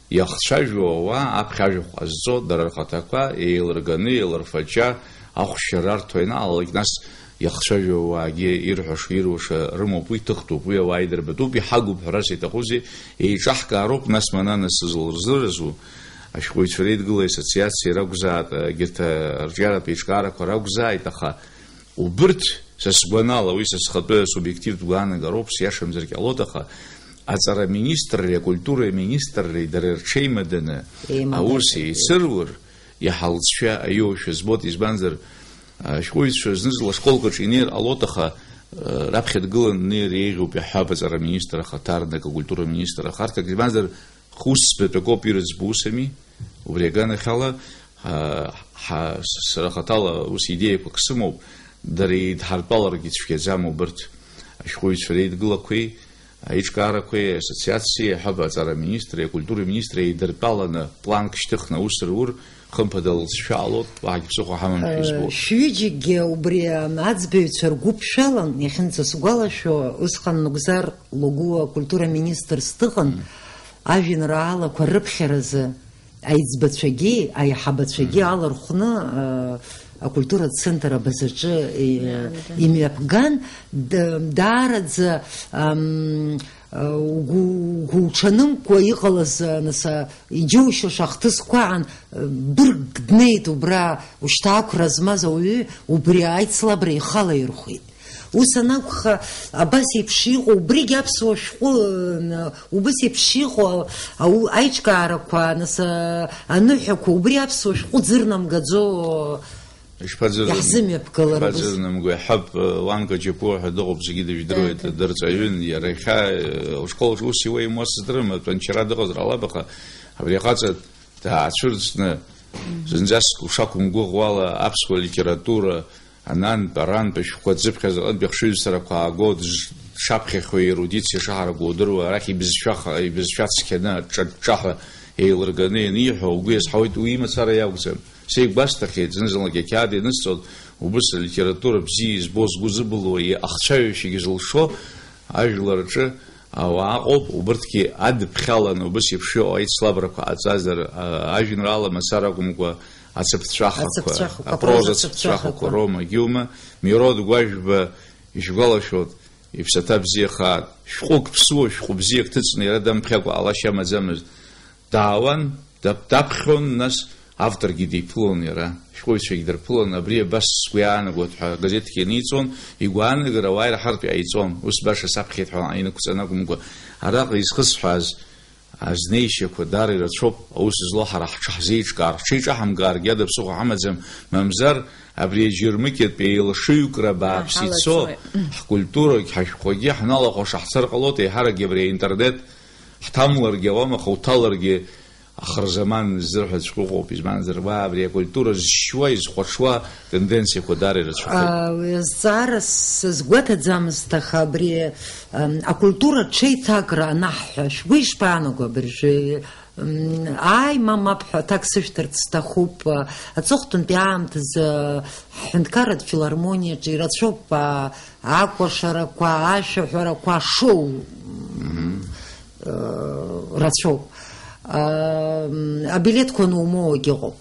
иахцәажәо ауаа аԥхьа ажәахә ҟазҵо, дара рхаҭақәа еилырганы, еилырфаҷа, ахәшьара арҭо ианаалалак, нас иахцәажәо ауаагьы ирҳәаша, ируаша рымоуп, уи ҭыхтәуп, уи ауаа идырбатәуп, иҳагуп ҳәарас иаҭахузеи, еиҿаҳкаароуп, нас манана сызлырзыразу, ашәҟәыҩҩцәа реидгыла ассоциациа ракәзааит, егьырҭ, а, арҿиаратә еиҿкаарақәа ракәзааит, аха убырҭ, са сгәанала, уи са схатәы субиективтә гәаанагароуп, сиашамзаргь ҟалоит, аха аҵара министрреи акультура министрреи дара рҽеимаданы Еимадатәуп. Аус еицырур, иаҳа лҵшәа аиоушәа збоит, избанзар, ашәҟәыҩҩцәа зны-зынла ашколқәа рҿы инеир ҟалоит, аха, э, раԥхьа дгыланы днеир еиӷьуп, иаҳҳәап, аҵара министр ахаҭарнак, акультура министр ахарҭак, избанзар, Хусбатәык ауп ирыӡбо, ус ами? Убри аганахьала, ҳа, ҳа, сара хаҭала ус идеиақәак сымоуп, дара еидҳартәаларгьы цәгьаӡам убырҭ ашәҟәыҩҩцәа реидгылақәеи, аиҿкаарақәеи, ассоциациеи, ҳәа, аҵара аминистри, акультура аминистри еидыртәаланы планк шьҭыхны аус рур, хымԥада лҵшәа ҟалоит, уаҳагь ԥсыхәа ҳамам ҳәа избоит. Шәҩыџьегьы убри аӡбаҩцәа ргәы ԥшәалан, иахьынӡасгәалашәо, усҟан Нугзар Логәуа акультура аминистрс дыҟан. Мм. Ажәеинраалақәа рыԥхьаразы аиҵбацәагьы, аиҳабацәагьы Мгм. алархәны, а, акультуратә центр абазаҿы, и-, Иаанаган. имҩаԥган, д-, даараӡа, ам, а, угәу-, угәуҽанымкәа иҟалаз, а, нас, а, иџьоушьаша ахҭысқәа аан, а, быргк днеит убра, ушьҭа ақәра змаз ауаҩы убри аицлабра ихалаирхәеит. Ус анакәха, абас еиԥш иҟоу, убригь аԥсуа шәҟәы, н-, убас еиԥш иҟоу, ау-, аиҿкаарақәа, нас, а, аныҳәақәа, убри аԥсуа шәҟәы ӡырнамгаӡо Ишԥаӡыр-, иаҳзымҩаԥгаларымыз. Ишԥаӡырнамго, иҳаб, э, Уанка Џьапуа ҳәа дыҟоуп, зегьы дыжәдыруеит, Дада. дырҵаҩын, иара иахьа, э, ушкол аҿы ус иуеимуа сыздырам, атәанчара дыҟазар ҟалап, аха абри ахаҵа даацәырҵны, Мгм. зынӡаск ушақәымгәыӷуала аԥсуа литература, Анантә, арантә ашәҟәқәа дзыԥхьаз аҟынтәи ахшыҩзцарақәа ааго, дж-, дшаԥхьахьоу аерудициа шаҳаракуа удыруа, арахь ибызшәаха-, ибызшәа цқьаны, аҿҿа-ҿҿаҳәа еилырганы ианиҳәо, угәы иазҳауеит, уи имацара иакәӡам. Сеигәасҭахьеит, зны-зынлагьы ақьаад ианысҵоит, убыс алитература бзиа избо, згәы зыбылуа, ахцәажәашьагьы зылшо ажәлар рҿы Ауаа ыҟоуп, убырҭгьы адыԥхьаланы убыс еиԥш иҟоу аицлабрақәа ҟаҵазар, а-, ажәеинраала мацара акәымкәа, ацыԥҵәахақәа, Ацыԥҵәахақәа, апроза апроза ацыԥҵәахақәа. Цыԥҵәахақәа роума, Гиума, Мирод Гәажәба ижәгәалашәоит, иԥсаҭа бзиахааит. Шәҟәык ԥсуа, шәҟәы бзиак ҭыҵны иара дамԥхьакәа ҟалашьа амаӡамызт. Даауан, дап-, даԥхьон, нас авторгьы диԥылон иара, шәҟәыҩҩцәагьы дырԥылон, абри абас сгәы иаанагоит ҳәа агазеҭгьы аниҵон, игәаанагара ауаа ираҳартә иҟаиҵон, ус баша саԥхьеит ҳәа инықәҵаны акәымкәа, араҟа изхысҳәааз, Азнеишьақәа даара ирацәоуп, аус злоу ҳара ҳҽаҳзеиҿкаар, ҳҽеиҿаҳамкааргьы ада ԥсыхәа ҳамаӡам, мамзар абри аџьармыкьатә еилашыҩкра бааԥс ицо, ҳкультурагь, ҳашәҟәқәагьы ҳналахәаша ҳцар ҟалоит, еиҳаракгьы абри аинтернет ҳҭамларгьы ауам, аха уҭаларгьы ахырзаман ззырҳәаҵәҟьа ыҟоуп, избанзар, уа абри акультура зшьуа, изхәаҽуа тенденциақәа даара ирацәахеит. Уи азҵаара сазгәаҭаӡамызт, аха абри, ам, акультура ҽеиҭакра анаҳҳәа, шәгәы ишԥаанаго абыржәы? М, ааи, ма мап ҳәа аҭак сышәҭарц сҭахуп. Аҵыхәтәантәи аамҭазы ҳҳәынҭқарратә филармониаҿы ирацәоуп, а, акәашарақәа, ашәаҳәарақәа, ашоу, м, э, рацәоуп. А, м, абилеҭқәа анумоуагь ыҟоуп.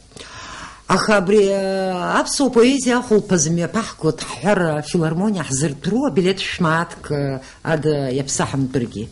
Аха абри, э, аԥсуа поезиа ахәылԥазы мҩаԥаҳгоит ҳҳәар, афилармониа ҳзырҭәыру абилеҭ шә-мааҭк, э, ада иаԥсаҳамтәыргьы.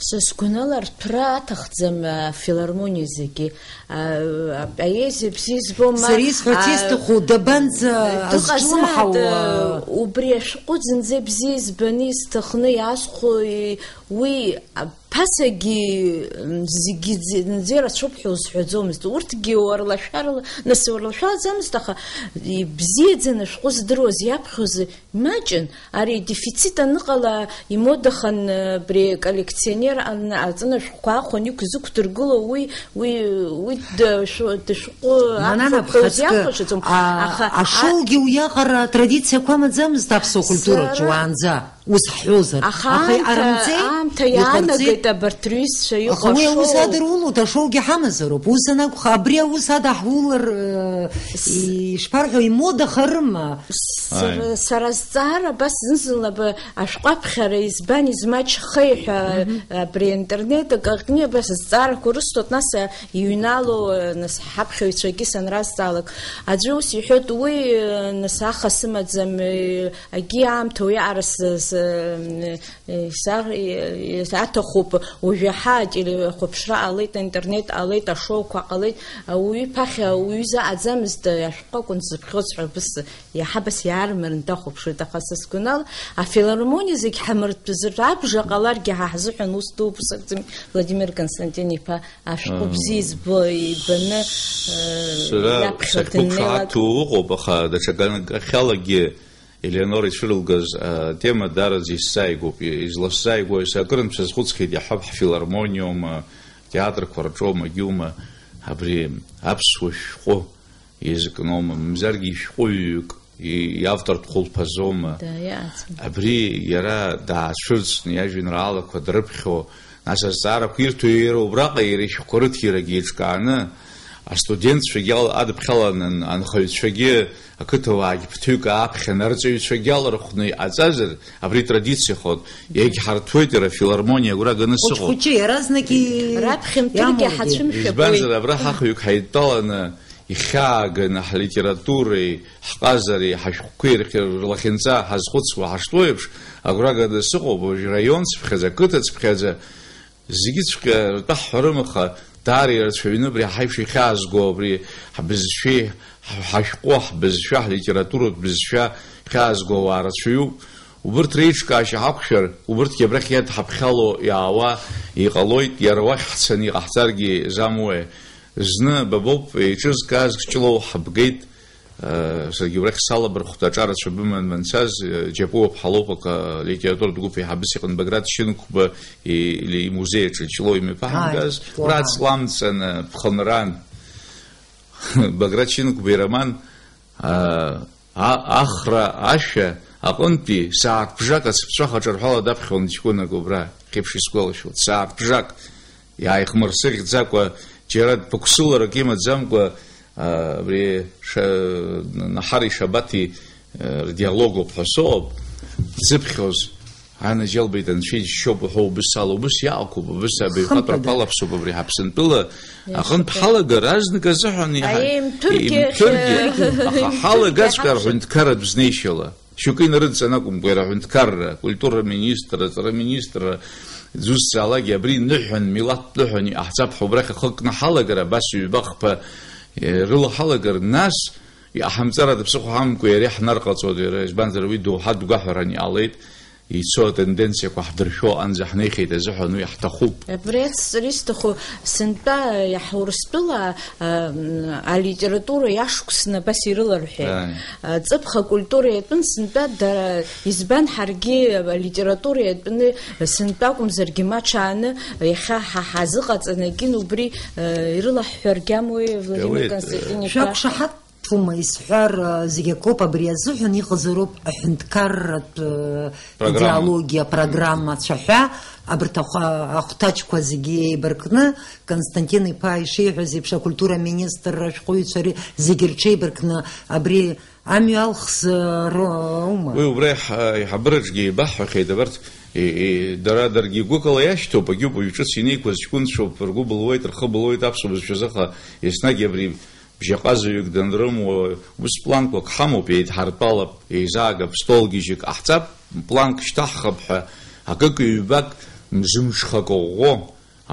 Са сгәанала, рҭәра аҭахӡам афилармониа зегьы. А, апоезиа бзиа избо, ма, Сара исҳәарц а, исҭаху, дабанӡа дыҟазаат, азҿлымҳау, а, а, убри ашәҟәы зынӡа бзиа избаны, изҭахны иаазхәо, и-, уи, а, ԥасагьы, м, зегьы зи-, зынӡа ирацәоуп ҳәа узҳәаӡомызт. Урҭгьы уарлашәарла, нас уарлашәалаӡамызт, аха ибзиаӡаны ашәҟәы здыруаз иаԥхьоз Имаҷын, ари дефицит аныҟала, имодахан, абри коллекционер ан-, аҵанашәҟәқәа аахәаны иқәзықәдыргыло, уи, уи, уи дышә-, дышәҟәы Манана, аԥхьаҟа бхаҵкы, иахәаҽӡом, а, аха, а, ашоугьы уиаҟара атрадициақәа амаӡамызт аԥсуа культураҿы Сара уаанӡа, ус ҳҳәозар. Аха Аха аамҭа, иҟарҵеи? Аамҭа Иҟарҵеи? Иаанагеит абарҭ рҩызцәа Аха иҟоу уи аус ашоу. Адырулоит, ашоугьы ҳамазароуп. Ус анакәха, абри аус адаҳулар, э, С-, ишԥарҳәо, имодахарыма? Сара, Ааи. Сара азҵаара абас зны-зынла ба-, ашәҟәаԥхьара избан измаҷхеи ҳәа, Мгм. Абри аинтернет аҟны абас азҵаарақәа рысҭоит, нас, а, иҩналоу, а, нас, ҳаԥхьаҩцәагьы санразҵаалак, аӡәы ус иҳәоит, уи, а, нас, аха сымаӡам, а, акгьы аамҭа уиаҟара с-, с-, Исар-, ис-, аҭахуп, уажәы ҳа ателехәаԥшра ҟалеит, аинтернет ҟалеит, ашоуқәа ҟалеит, ауаҩы иԥахьа ауаҩы заҟаӡамызт, ашәҟәы акәын дзыԥхьоз ҳәа абыс, иаҳа абас иаармаран дахәаԥшуеит, аха са сгәанала, афилармониа зегь ҳамыртәызар, абжа ҟаларгьы ҳа ҳзыҳәан ус дууп, ус акәӡами, Владимир Константин-иԥа ашәҟәы Мм. Бзиа избо ибаны, э, Сара иаԥхьо сахьқәыԥшаҳаҭу дыннеилак. Ыҟоуп, аха даҽа ганахьалагьы Елеонора ицәырылгаз атема даараӡа исзааигәоуп. Изласзааигәоу, акырынтә сазхәыцхьеит, иаҳҳәап, ҳфилармониоума, театрқәа рҿоума, егьиума, абри аԥсуа шәҟәы еизакноума, мамзаргьы ишәҟәыҩҩык и-, иавтортә хәылԥазоума? Да, иаӡам. Абри иара даацәырҵны иажәеинраалақәа дрыԥхьо, нас азҵаарақәа ирҭо иара убраҟа иара ишәҟәқәа рыҭирагьы еиҿкааны, астудентцәагьы ал-, адыԥхьаланы, анхаҩцәагьы, ақыҭауаагьы ԥыҭҩык ааԥхьан, арҵаҩцәагьы алархәны иҟаҵазар, абри традициахоит, иагьҳарҭәуеит иара афилармониа агәра ганы сыҟоуп. Хәыҷ-хәыҷы иаразнак и-, Раԥхьа мтәыргьы иамоугьы. Ҳацәымшәап, Избанзар, уи. Абра ҳахҩык ҳаидтәаланы ихьааганы ҳлитературеи, ҳҟазареи, ҳашәҟәқәеи рхь-, рлахьынҵа ҳазхәыцуа ҳаштәоу еиԥш, агәра ганы сыҟоуп, уажә раион цыԥхьаӡа, ақыҭа цыԥхьаӡа, зегьыҵәҟьа ртәы ҳҳәарым, аха даара ирацәаҩны абри ҳаиԥш ихьаазго, абри ҳбызшәеи, ҳ-, ҳашәҟәы, ҳбызшәа, ҳлитературатә бызшәа ихьаазго ауаа рацәаҩуп. Убырҭ реиҿкаашьа ҳақәшәар, убырҭгьы абрахь иадҳаԥхьало иаауа иҟалоит, иара уахь ҳцаны иҟаҳҵаргьы замуеи. Зны, ба боуп, еиҿызкааз Ҷлоу ҳабгеит, Саргьы убрахь салабархәт, аҿарацәа быман банцаз, Џьапуа ԥҳа лоуп, аха литературатә гәыԥ еиҳабыс иҟан Баграт Шьынқәба и-, имузеи аҿы Ҷлоу имҩаԥаҳгаз, Ааи, Ҷлоу. Раҵла амҵан, ԥхынран. Баграт Шьынқәба ироман, а, а-, Ахра ашәа аҟынтәи сааҭ бжак ацыԥҵәаха ҿырҳәала даԥхьон ҷкәынак убра, хьеиԥш исгәалашәоит, сааҭ бжак. Иааихмырсыӷьӡакәа, џьара дԥықәсыларак имаӡамкәа, а, абри Ша-, Наҳари Шабаҭи, а, рдиалог ауп ҳәа сыҟоуп, дзыԥхьоз, анаџьалбеит, анцәа иџьшьоуп уҳәо убыс ала, убыс иаақәуп, убыс абаҩхатәра Хымԥада. Ԥалаԥсуп абри ҳаԥсынтәыла аҟынтә ҳалагар, азнык азыҳәан иҳа-, Аимҭәыргьы имҭәыргьы, ахьы-, аха ҳалагаҵәҟьар иҳаԥхьа. Ҳәынҭқарратә знеишьала. Шьоукы инарыдҵан акәымкәа, иара аҳәынҭқарра, акультура министр, аҵара министрра, дзусҭцаалакгьы абри ныҳәан, милаҭтә ныҳәан иҟаҳҵап ҳәа убрахь ахы кны ҳалагар, абас ҩба-хԥа, е, рыла ҳалагар, нас иҟаҳамҵар ада ԥсыхәа ҳамамкәа иара иаҳнарҟаҵоит, иара, избанзар, уи доуҳатә гәаҳәаран иҟалеит. ицо атенденциақәа ҳдыршәо аҟынӡа ҳнеихьеит азыҳәан уи ҳҭахуп. Абри ацҵара исҭаху, сынтәа иаҳа Урыстәыла, а, м, алитература иашықәсны абас ирыларҳәеит. Ааи. А, ҵыԥх акультура иатәын сынтәа, дара, избан, ҳаргьы алитература иатәны сынтәа акәымзаргьы ма ҽааны иахьа ҳа ҳазыҟаҵаны акин убри, а, ирылаҳҳәаргьы амуеи, Владимир Иауеит, Константин-иԥа? Шәақәшаҳаҭ? Ҭума исҳәар, а, зегь акоуп, абри азыҳәан иҟазароуп аҳәынҭқарратә, а, Программа. Идеологиа программа цәаҳәа, абарҭ ахә-, ахәҭаҷқәа зегьы еибаркны, Константин-иԥа ишиҳәаз еиԥш, акультура аминистрра ашәҟәыҩҩцәа ри-, зегьы рҽеибаркны, абри амҩа алхзароума? Уи убра иаҳ-, аиҳабыраҿгьы еибаҳҳәахьеит, абарҭ, и-, и-, дара даргьы гәыкала иашьҭоуп, агьуп, уаҩ ҿыц инеиқәыз ҷкәынцәоуп, ргәы былуеит, рхы былуеит аԥсуа бызшәазыҟа, еснагь абри Бжьаҟазаҩык данрымоу, ус планқәак ҳамоуп, еидҳартәалап, еизаагап, столгьежьык ҟаҳҵап, планк шьҭаҳхып ҳәа, акык-ҩбак мзымҽхак ӷәӷәо,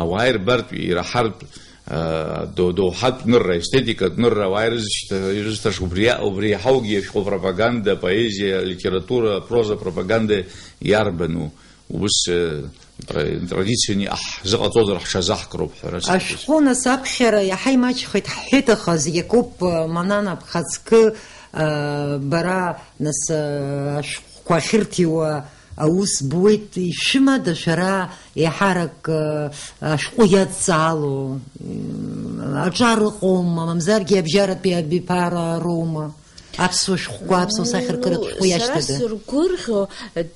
ауаа ирбартә, ираҳартә, аа, до-, доуҳатә нырра, естетикатә нырра, ауаа ирызшьҭа-, ирызҭаш убри, убри иаҳаугьы ашәҟәы пропаганда, поезиа, литература, проза пропаганда иарбану? Ус, э, тра-, традицианы иҟаҳзыҟаҵозар ҳҽазаҳкроуп ҳәа расҳәоит. Ашәҟәы, нас, аԥхьара иаҳа имаҷхеит ҳҳәеит, аха зегь акоуп, э, Манана, бхаҵкы, э, бара, нас, э, ашәҟәқәа ахьырҭиуа аус буеит, ишәымада шәара еиҳарак, э, ашәҟәы иадҵаало, м, аҿар ыҟоума, мамзаргьы абжьаратәи абиԥара роума? Аԥсуа шәҟәқәа, аԥсуа сахьаркыратә шәҟәы иашьҭада? Сара сыргәырӷьо,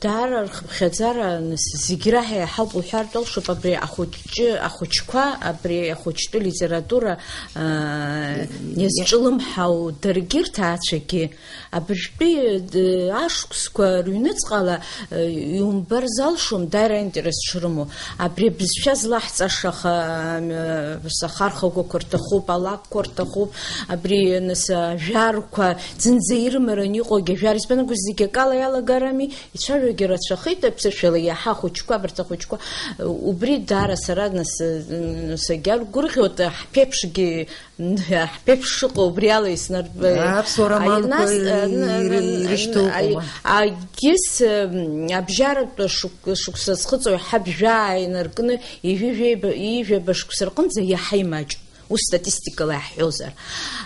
даара рхыԥхьаӡара, нас, зегь раҳа иаҳауп уҳәартә алшоуп, абри ахәыҷы, ахәыҷқәа, абри ахәыҷтәы литература, аа, иазҿлымҳау даргьы рҭаацәагьы. Абыржәтәи, д-, ашықәсқәа рыҩныҵҟала, э, иумбар залшом, даара аинтерес шрымоу. Абри абызшәа злаҳҵаша ха-, м-, сахархәагақәа рҭахуп, алакәқәа рҭахуп, абри, нас, ажәарқәа, зынӡа ирымараны иҟоугьы ажәар, избан акәу, зегь акала иалагарами, ицәажәогьы рацәахеит, аԥсышәала иаҳа ахәыҷқәа, абарҭ ахәыҷқәа, убри даара сара, нас, м, сагьаргәырӷьоит, ҳԥеиԥшгьы, м, ҳԥеиԥш шыҟоу убри ала иснарб-, Аԥсуа романқәа нас, н-, н-, н-, ирышьҭоуп, н-, ма. Агьыс, м, абжьаратә шықә-, шықәса зхыҵуа ҳабжьаа инаркны ижәижәеиба-, ижәаба шықәса рҟынӡа иаҳа имаҷуп. Ус статистикала иаҳҳәозар.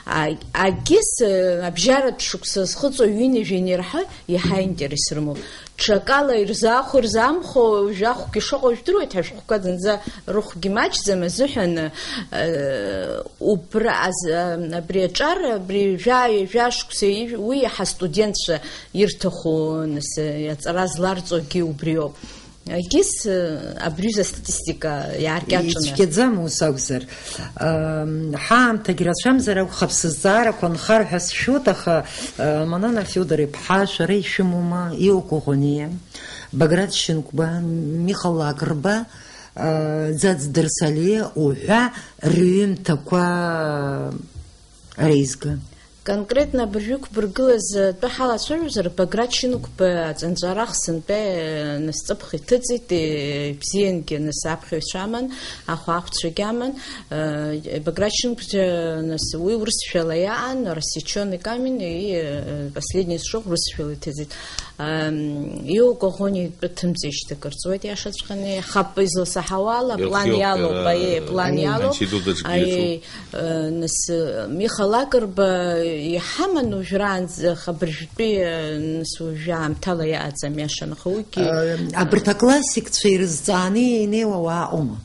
А, агьыс, э, абжьаратә шықәса зхыҵуа ҩынҩажәа инеирҳа, иаҳа аинтерес рымоуп. Ҽакала ирзаахәо, ирзаамхәо, жәахәгьы шыҟоу жәдыруеит, ҳашәҟәқәа зынӡа рыхәгьы маҷӡам азыҳәан, э, убра аз-, э, абри аҿар, абри жәа-, жәа шықәса ижә-, уи иаҳа астудентцәа ирҭаху, нас, э, аҵара зларҵогьы убриоуп. Егьыс, э, абри ҩыза астатистика иааркьаҿны. Ицәгьаӡам ус акәзар. Ам, ҳаамҭагь рацәамзар акәхап, сызҵаарақәа нхар ҳәа сшәоит, аха, э, Манана Фиодор-иԥҳа, шәара ишәымоума, Ио Коӷониа, Баграт Шьынқәба, Миха Лакрба, э, Ӡаӡ Дырсалиа уҳәа рҩымҭақәа реизга? Конкретно абыржәы иқәбыргылаз атәы ҳалацәажәозар, Баграт Шьынқәба аҵәынҵәарах сынтәа, э, нас ҵыԥх иҭыҵит, э, ибзиангьы, нас аԥхьаҩцәа аман, ахәаахәцәагьы аман. Э, Баграт Шьынқәба, нас уи урысшәала иаан, «Рассечённый камень», и, э, последний строк урысшәала иҭыҵит. Ам, Ио Коӷониа итәы ҭымҵеижьҭеи акыр ҵуеит, иашаҵәҟьаны, иахьа изласаҳауа ала, план иалоуп, аиеи, план иалоуп. Аи, э, нас, э, Миха Лакрба иҳаман уажәраанӡа, аха абыржәтәи, э, нас, уажәы аамҭала иаҟаӡам, иашан, аха уигьы, э, абарҭ аклассикцәа ирызҵааны инеиуа уааҟоума?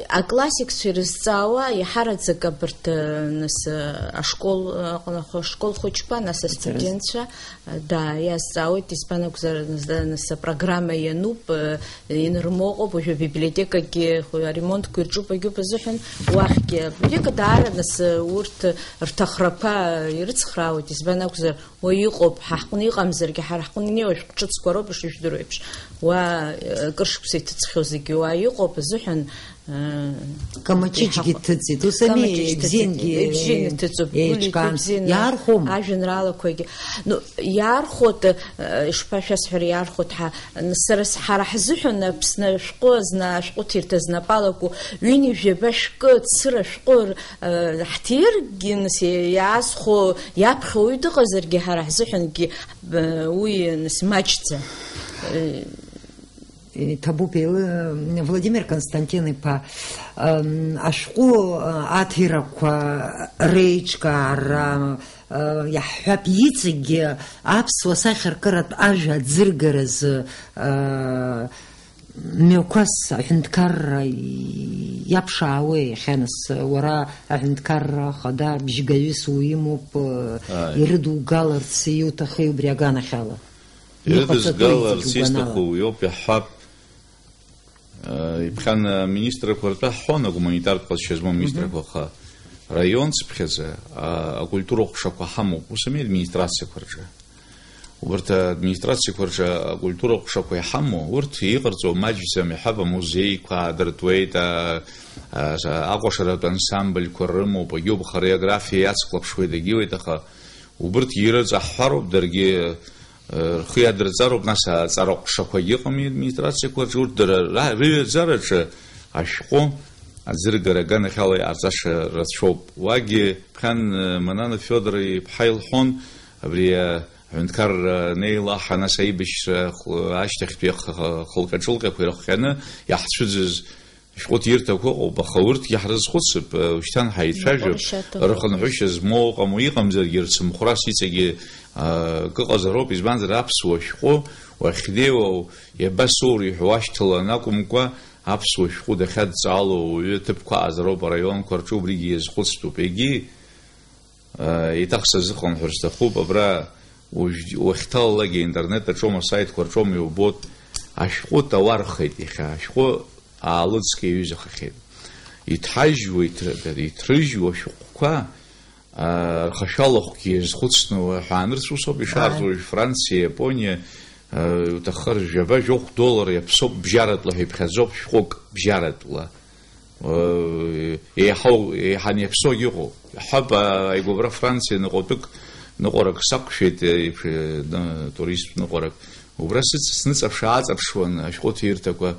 Аклассикцәа ирызҵаауа иаҳараӡак абарҭ, э, нас, э, ашкол, э, аҟны, ашкол хәыҷқәа, нас астудентцәа, э, да, иазҵаауеит, избан акәзар, нас, нас апрограмма иануп, э, инармоҟоуп, уажәы абиблиотекагьы хәы-, аремонтқәа ирҿуп, агьуп азыҳәан уахьгьы. Абиблиотека даара, нас, э, урҭ рҭахрақәа ирыцхраауеит, избан акәзар, уаҩ иҟоуп, ҳа ҳҟны иҟамзаргьы, ҳара ҳҟны инеиуа шәҟәы ҿыцқәа роуп, ишыжәдыруа еиԥш. Уа, э, акыр шықәса иҭыҵхьоу зегьы уа иҟоуп азыҳәан, э, Камаҷыҷгьы иҳахәа-, ҭыҵит, ус ами, Камаҷыҷ ҭыҵит, ибзиангьы, ибжьы иҭыҵуп, еиҿкаан. Гәлитәы ибзианы иаархәома? Ажәеинраалақәагьы. Ну, иаархәоит, э, ишԥашәасҳәара, иаархәоит ҳа, сара с-, ҳара ҳзыҳәан Аԥсны ашәҟәы азна-, ашәҟәыҭирҭа знапалаку ҩынҩажәаба шәкы цыра шәҟәы, э, ҳҭиргьы, нас, иаазхәо, иаԥхьо уаҩ дыҟазаргьы, ҳара ҳзыҳәангьы, э, уи, нас, маҷӡам. Э, Иҭабуп еилы-, Владимир Константин-иԥа, ам, ашәҟәы, а, аҭирақәа реиҿкаара, а, иаҳҳәап, иҵегьгьы аԥсуа сахьаркыратә ажәа аӡыргаразы, а, мҩақәас аҳәынҭқарра иаԥшаауеи? Иахьаныс, уара аҳәынҭқарра ахада бжьгаҩыс уимоуп, а, Ааи. ирыдугаларц иуҭахи убри аганахьала? Ирыдызгаларц Иҟаҵатәу зегь исҭаху угәанала. Уиоуп, иаҳҳәап. Э, иԥхьан, э, министрқәа ртәы ҳҳәон, агуманитартә ҟазшьа змоу Мгм. министрқәа, аха раион цыԥхьаӡа, а, акультура ҟәшақәа ҳамоуп, ус ами, администрациақәа рҿы. Убарҭ администрациақәа рҿы акультура ҟәшақәа иҳамоу, урҭ иҟарҵо маҷӡам, иҳәап, амузеиқәа аадыртуеит, а, а, акәашаратә ансамбльқәа рымоуп, агьоуп, хореографиа иацклаԥшуеит, агьиуеит, аха убырҭ ирыҵаҳҳәароуп, даргьы, э, рхы иадырҵароуп, нас аҵара ҟәшақәагьы ыҟами администрациақәа рҿы, урҭ дара ра-, рыҩаӡараҿы ашәҟәы аӡыргара аганахьала иҟарҵаша рацәоуп. Уагьы ԥхьан, э, Манана Федор иԥҳа илҳәон, абри, э, аҳәынҭқарра неилаҳа, нас аибашьра хә-, ашьҭахьтәи ах-, ах-, хылҟьаҿылҟьақәа ирыхҟьаны иаҳцәыӡыз Шәҟәыҭирҭақәа ыҟоуп, аха урҭгьы ҳрызхәыцып, э, шьҭан ҳаицәажәап, Иҟәыршьаҭоуп. Рхынҳәышьа змоу ыҟаму, иҟамзаргьы рцымхәрас иҵегьы, э, кыҟазароуп, избанзар аԥсуа шәҟәы уахьнеиуа, иабасоури ҳәа уашьҭалан акәымкәа, аԥсуа шәҟәы дахьадҵаало ауаҩы ҭыԥқәа аҟазароуп араионқәа рҿы, убригьы иазхәыцтәуп. Егьи, Еиҭах сазыхынҳәыр сҭахуп, абра уажә уахьҭалалакгьы аинтернет аҿоума, асаитқәа рҿоума иубоит, ашәҟәы ҭауархеит иахьа, ашәҟәы аалыҵк иаҩызахахьеит. Иҭҳажьуа иҭра-, иҭрыжьуа ашәҟәқәа, аа, рхашәалахәгьы иазхәыцны уаҳәаанырц усоуп ишаарҵо, Ааи. уажә Франциа, Иапониа, аа, уҭаххар жәаба-жәохә доллар иаԥсоуп бжьаратәла ҳәа иԥхьаӡоуп шәҟәык бжьаратәла. Еиҳау-, еиҳаны иаԥсоугьы ыҟоуп. Иаҳҳәап, ааигәа абра Франциа ныҟәатәык, ныҟәарак сақәшәеит, е, иԥш-, е, ны-, туристтә ныҟәарак. Убра сыц-, сныҵаԥш-ааҵаԥшуан ашәҟәыҭирҭақәа,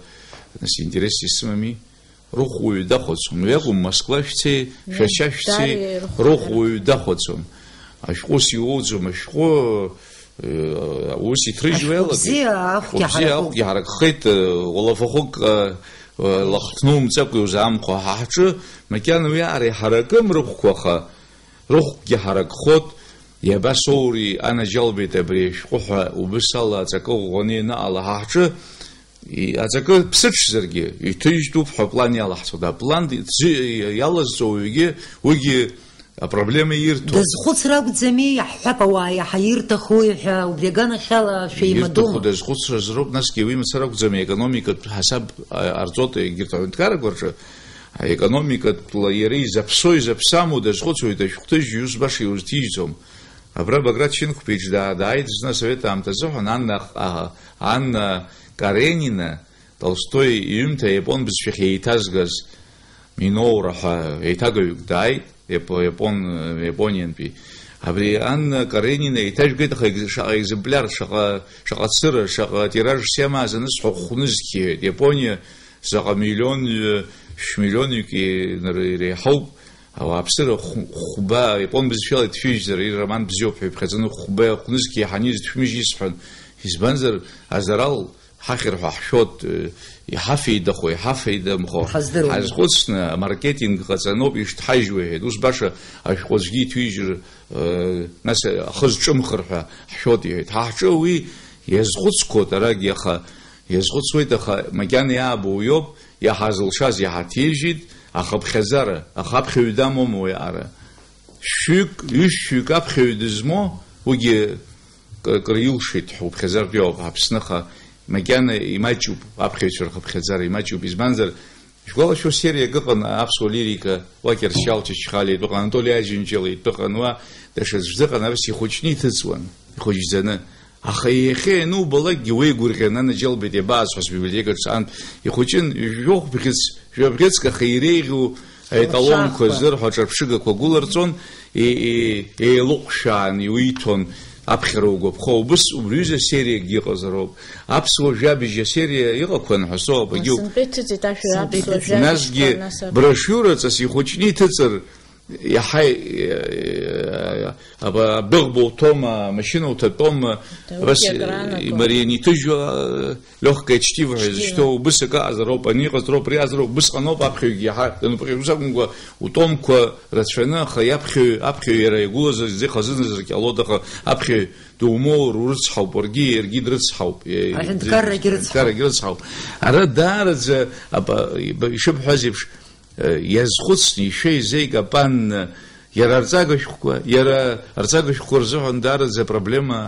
нас, интерес исымами? Рыхәуаҩ дахәаӡом. Уи акәым, Москва шәцеи, Шәача шәцеи, Дареи рыхәуаҩ рыхәуаҩ дахәаӡом. Ашәҟәы ус иуоуӡом, ашәҟәы Э, ус иҭрыжьуа Ашәҟәы иалагеит. Бзиа ахәгьы Ашәҟәы бзиа ҳаракуп. Ахәгьы ҳаракхеит, э, уалафахәык, э, э, лахҭнумҵакәа иузаамхәа. Ҳа ҳҿы макьана уи аара иҳаракым рыхәқәа, аха рыхәгьы ҳаракхот, иабасоури, анаџьалбеит абри ашәҟәы ҳәа убыс ала аҵакы ӷәӷәаны ианыҟала. Ҳа ҳҿы И-, аҵакы ԥсыҽзаргьы, иҭыжьтәуп ҳәа аплан иалаҳҵоит. Аплан иҭзы-, иалазҵо ауаҩгьы, уигьы апроблема ирҭоит. Дазхәыцыр акәӡами, иаҳҳәап, ауаа иаҳа ирҭахуи ҳәа, убри аганахьала шәеимадоума? Ирҭаху дазхәыцразароуп, насгьы уи мацара акәӡами, аекономикатә ҳасаб, а, ҟарҵоит егьырҭ аҳәынҭқаррақәа рҿы, аекономикатәла иара изаԥсоу, изаԥсаму дазхәыцуеит, ашәҟәҭыжь иус баша иузҭижьӡом. Абра Баграт Шьынқәба иҿы даа-, дааит зны асовет аамҭазыҳәан Анна, а, Анна Каренина, Толстои иҩымҭа аиапон бызшәахь еиҭазгаз Миноура ҳәа еиҭагаҩык дааит, иапо-, иапон-, иапониантәи. Абри Анна Каренина еиҭажәгеит, аха екз-, шаҟа екземпляр, шаҟа, шаҟа цыра, шаҟа тираж сиамаз анысҳәа, хәнызқь иҳәеит. Иапониа заҟа миллионҩы, шә-миллионҩык инар-, иреиҳауп. Ауааԥсыра хә-, хәба, иапон бызшәала иҭшәыжьзар, ироман бзиоуп ҳәа иԥхьаӡаны хәба, хәнызқь иаҳаны изҭшәмыжь исҳәан. Избанзар, азарал ҳахьыр ҳәа ҳшәот, э, иҳафеидахо, иҳафеидамхо Ҳаздыруам. Ҳазхәыцны, амаркетинг ҟаҵаноуп ишҭҳажьуа, иҳәеит. Ус баша ашәҟәы аӡәгьы иҭижьыр, э, нас ахы зҿымхыр ҳәа ҳшәот, иҳәеит. Ҳа ҳҿы уи иазхәыцқәоит арагьы, аха иазхәыцуеит, аха макьана иаабо уиоуп, иаҳа зылшаз иаҳа ҭижьит, ахыԥхьаӡара, аха аԥхьаҩ дамоума уи аҟара? Шәҩык, ҩышәҩык аԥхьаҩ дызмоу, уигьы кы-, кыр илшеит ҳәа уԥхьаӡартә иоуп Аԥсныха, макьана имаҷуп, аԥхьаҩцәа рхыԥхьаӡара имаҷуп, избанзар, ишәгәалашәо сериак ыҟан аԥсуа лирика, уа Кьыршьал Чачхалиа итәы ыҟан, Анатоли Аџьынџьала итәы ыҟан, уа даҽа аӡә дыҟан, абас ихәыҷны иҭыҵуан, ихәыҷӡаны. Аха иахьа ианубалакгьы уеигәырӷьан, анаџьалбеит, иабаазҳәо сбиблиотекаҿ саантә ихәыҷын, жәохә бӷьыц, жәабӷьыцк, аха иреиӷьу аеталонқәа Лашакқәа. Зырҳәо аҿырԥшыгақәа гәыларҵон, е-, е-, еилыҟәшәаан иуиҭон аԥхьара угәаԥхо. Убыс убри ҩыза сериакгьы ыҟазароуп. Аԥсуа жәабжь асериа иҟақәан ҳәа соуп, агьоуп. Сынтәа иҭыҵит ашәа Сынтәа аԥсуа иҭыҵит. Насгьы жәабжьқәа, нас аб- брошиура ҵас ихәыҷны иҭыҵыр, Иаҳа, э, Аба-, абыӷба уҭома, амашьына уҭатәома, Урҭ абас, иагранаго. Имариа иҭыжьу, а, лёгкое чтиво ҳәа Чтиво. Изышьҭоу, убыс акы аҟазароуп, ани иҟазароуп, ари аҟазароуп, убысҟаноуп аԥхьаҩгьы иаҳа дануԥыхьа, ус акәымкәа, утомқәа рацәаны, аха иаԥхьаҩ, аԥхьаҩ иара игәылазар, зехазыназар ҟьалода, аха аԥхьаҩ думоур, урыцҳауп, уаргьы, иаргьы дрыцҳауп, е, Аҳәынҭқаррагьы рыцҳауп. Аҳәынҭқаррагьы рыцҳауп. Ара даараӡа, аба-, иба-, ишыбҳәаз еиԥш, э, иазхәыцны, ишәеизеигапанны, иара арҵага шәҟәқәа, иара арҵага шәҟәқәа рзыҳәан даараӡа апроблема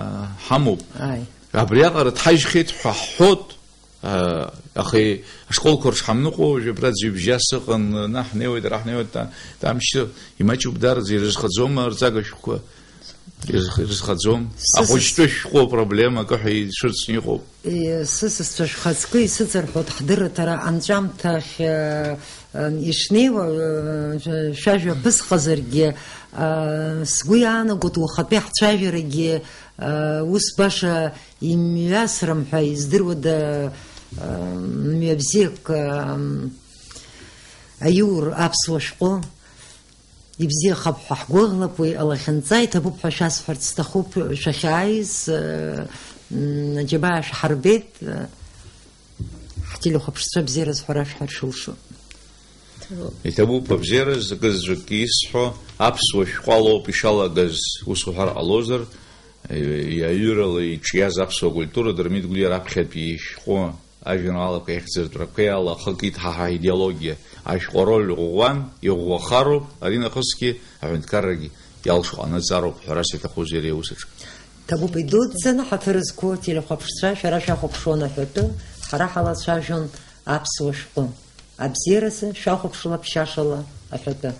ҳамоуп. Ааи. Абриаҟара дҳажьхьеит ҳәа ҳҳәот, а, аха и-, ашколқәа рҿы ҳамныҟәо, уажәы абра ӡҩыбжьа сыҟан, наҳ ҳнеиуеит, ара ҳнеиуеит, та-, тамшьы, имаҷуп даараӡа, ирызхаӡом арҵага шәҟәқәа. Ирызх-, ирызхаӡом. Сыс- Ахәыҷтәы шәҟәы апроблема акы ҳәа ицәырҵны иҟоуп. Е, сысасцәа шәхаҵкы исыҵарҳәоит ҳдырраҭара анҵәамҭахь, э, э, ишнеиуа, э, шәажәа ԥысҟазаргьы, э, сгәы иаанагоит уахатәи ҳцәажәарагьы, э, ус баша имҩасрым ҳәа издыруада, э, мҩа бзиак, э, аиур аԥсуа шәҟәы. Ибзиахап ҳәа ҳгәыӷлап, уи алахьынҵа иҭабуп ҳәа шәасҳәарц сҭахуп, шәахьааиз, э, м, џьабаа шәҳарбеит, э, ҳтелехәаԥшцәа бзиара зҳәара шәҳаршәылшо. Иҭабуп абзиара, акызаҵәык исҳәо, аԥсуа шәҟәы алоуп ишалагаз, ус уҳәар ҟалозар, э, аҩырала иҿиаз аԥсуа культура Дырмит Гәлиа раԥхьатәи ишәҟәы ажәеинраалақәа ихьӡыртәрақәеи ала ахы акит ҳа ҳаидеологиа, ашәҟәы ароль ӷәӷәан, иӷәӷәахароуп, аринахысгьы аҳәынҭқаррагьы иалшо ҟанаҵароуп, ҳәарас иаҭахузеи ари аус аҿы. Ҭабуп идуӡӡаны ҳаҭыр зқәу ателехәаԥшцәа, шәара шәахәаԥшуан аҳәатәы, ҳара ҳалацәажәон аԥсуа шәҟәы. Абзиаразы шәахәаԥшла ԥшьашала аҳәатәы.